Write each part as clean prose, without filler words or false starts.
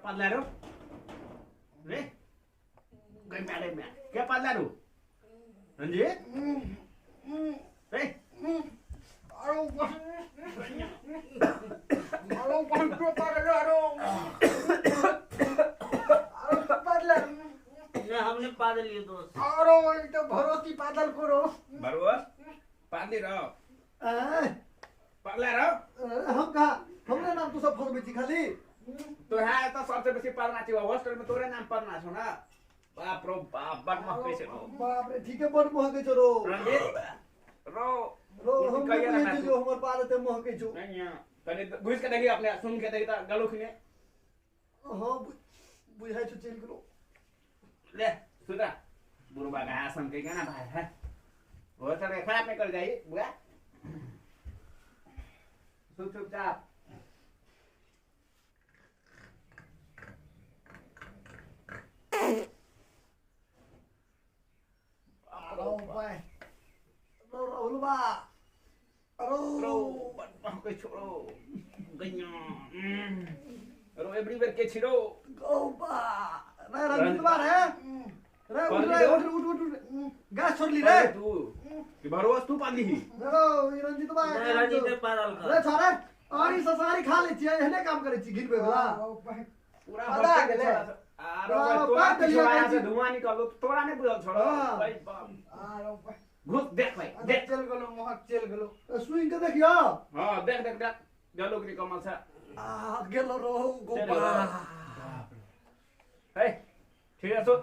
पादला रो रे गई म्यारे म्या के पादला रो रंजीत रे आरो आरो पादला पादला रो आरो पादला ने हमने पादल लिए दोस्त आरो तो भरोसी पादल करो भरोस पादली रो पादला रो हम कहा हमरे नाम तो सब फसबै छी खाली तो है तो सबसे बेसी पढ़ना छी हॉस्टल में तोरे नाम पढ़ना छौ ना। बाप रो बाप बड़ महकै छै बाप रे ठीके बड़ महकै छौ रो रंजीत रो रो हम नहीं जो हमर पार ते महकै छौ नहीं कनि घुस के देखी अपने सुन के देखी त गलो खिने। हां बुझाइ छौ चलि गेलो ले सुधा बुढ़बा घास हम के केना भाई है वो सब खराब नहीं कर जाई बुआ चुप चुपचाप आरो भाई रो राहुल बा रो रो बड़ छोड़ो गइया रो एवरीवेयर के छिरो गो बा रे रंजीत बा रे रे उठ रे उठ उठ उठ गाछ छोड़ली रे तू कि भरोस तू पाली ही रो ई रंजीत बा नहीं रंजीत पादल का रे छोरे आरी ससारी खा ले छी एहने काम करे छी घिनबे वाला पूरा पता गेले आरो तोरा पिछवाड़ा से धुआं निकलो तोरा नहीं बुझल छोड़ो भाई बाप आरो घुस देख भाई देख चल गेलो महक चल गेलो सुइन के देखियो। हां देख देख देख गेलो कि कमल से आ गेलो रो गोपा बाप रे ए ठीक है सो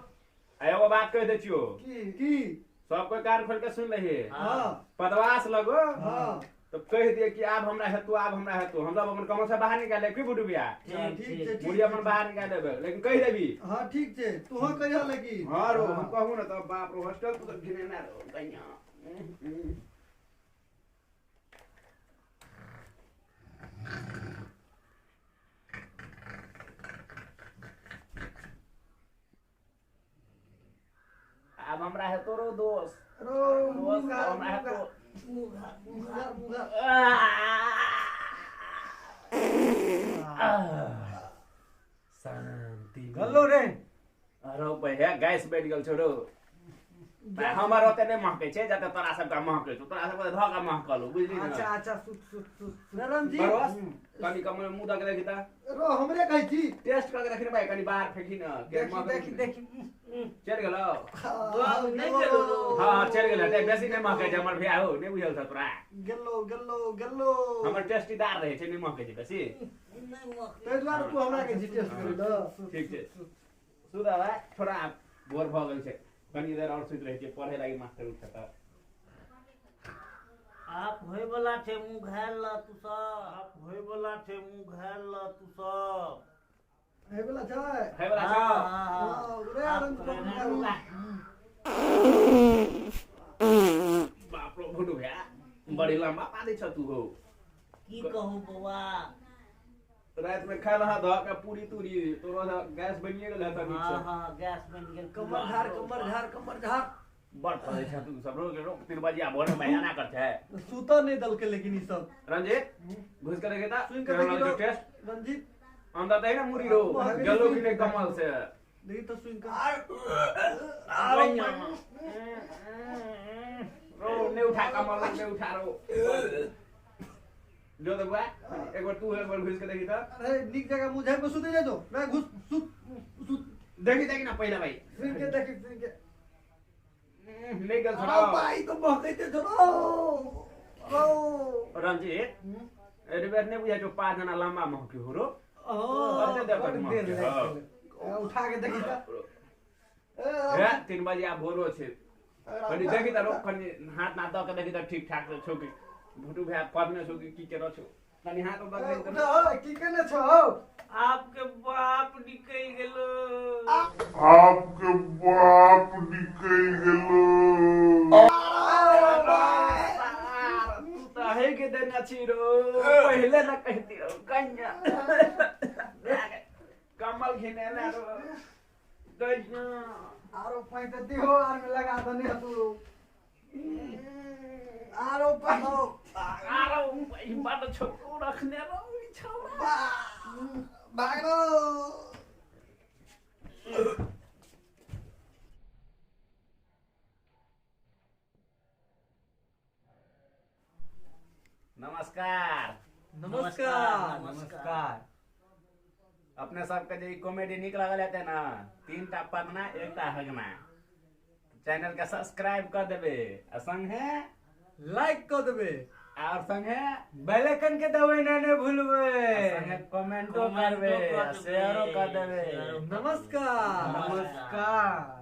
एगो बात कह दै छियो की सब कोई कान खोल के सुन लही। हां पदवास लगो। हां तो कह दिए कि आब हमरा हेतु आब हमरा हेतु हम सब अपन कमल से बाहर निकाले की बुडू बिया ठीक छै मुड़ी अपन बाहर निकाल देबे लेकिन कह देबी। हां ठीक छै तू कहिया लगी। हां रो हम कहू ना त बाप रो हॉस्टल तो घिने ना रो गइया अब हमरा हेतु रो दोस्त रो दोस्त हमरा हेतु मुघा मुघा मुघा शांति गलो रे अरे भैया गैस बैठ गेल छोड़ो हमर ओते नहि महकै छै जते तोरा सबके महकै छौ तोरा सबके धऽ के महकल बुझली ने। अच्छा अच्छा सुत सुत सुत रंजीत कनि कमल मुँह दऽ के देखी त रो हमरे कहै छी टेस्ट कऽ के देखी ने भाई कनि बाहर फेंकी न देखी देखी देखी चलि गेलौ। नहीं गेलो हां चलि गेल हेतै बेसी नहि महकै छै हमर भैया हो नहि बुझल छौ तोरा गेलो गेलो गेलो हमर टेस्टीदार रहै छै नहि महकै छै बेसी नहीं महकै ताहि दुआरे तू हमरा कहै छी टेस्ट करै ल। ठीक छै सुधा भाई थोड़ा बोर भऽ गेल छै कनि देर और सुति रहै छियै पढ़े लागि मास्टर उठे त आप होय वाला छै मुंह घायल ल तू सब आप होय वाला छै मुंह घायल ल तू सब होय वाला छै होय वाला छै। हां रे रंजीत बाप रो भुडू भैया बड़ी लंबा पादै छ तू हो की कहू बौआ रात में खाय रहा धऽ के पूरी तूरी तोरो गैस बनिए गेल हेतऽ नीक से। हां हां गैस बनि गेल कमर झाड़ कमर झाड़ कमर झाड़ बड़ पड़ै छै तू सब रोज रोज 3 बजे आ भोर में एना कर छै सुतऽ नहीं दलके लेकिन ई सब रंजीत घुस के देखे त सुन के देखी रो टेस्ट रंजीत अंदर दही ना मुड़ी रो गेलो कि नहीं कमल से देखी तो सुन के रो नहीं उठा कमल नहीं उठा रो जो तो बुआ एक बार तू एक बार घुस के देखी त। अरे निक जगह मुंह झाड़ के सुते जाय तो रे घुस सुत सुत देखी देखी ना पहिला भाई सुन के देखी सुन के नहीं गेल छोड़ो भाई तो महकैते छोड़ो रो रंजीत एहि बेर नहि बुझाइ छौ 5 जना लम्बा महकी हो रो कते देर तक महकी हो उठा के देखी त हे 3 बजे आ भोरो छै कनि देखी त रो कनि हाथ ना दऽ के देखी त ठीक ठाक छौ कि भुटू भैया पदने छौ कि की केने छौ कनि हाथ दऽ के देखी त। की केने छौ आपके बाप निकल गेलो आपके बाप निकल गेलो तू त है के देना छी रो पहिले न कहती रो कन्या कमल घिने ना रो गइया आरो पैंत दिहो आर में लगा दने तू आरो पानो आरो बड छोकरो रखने रो ई छौरा भागलो। नमस्कार। नमस्कार। नमस्कार। अपने सबके जे कॉमेडी निक लगल हेतै ने, 3 टा पदना 1टा हगना, चैनल के सब्सक्राइब कर देबे आ संगे लाइक कर देबे और संगे बेल आइकन के दबेना नै भूलबे, संगे कमेंटो करबे आ शेयरो कर देबे। नमस्कार। नमस्कार।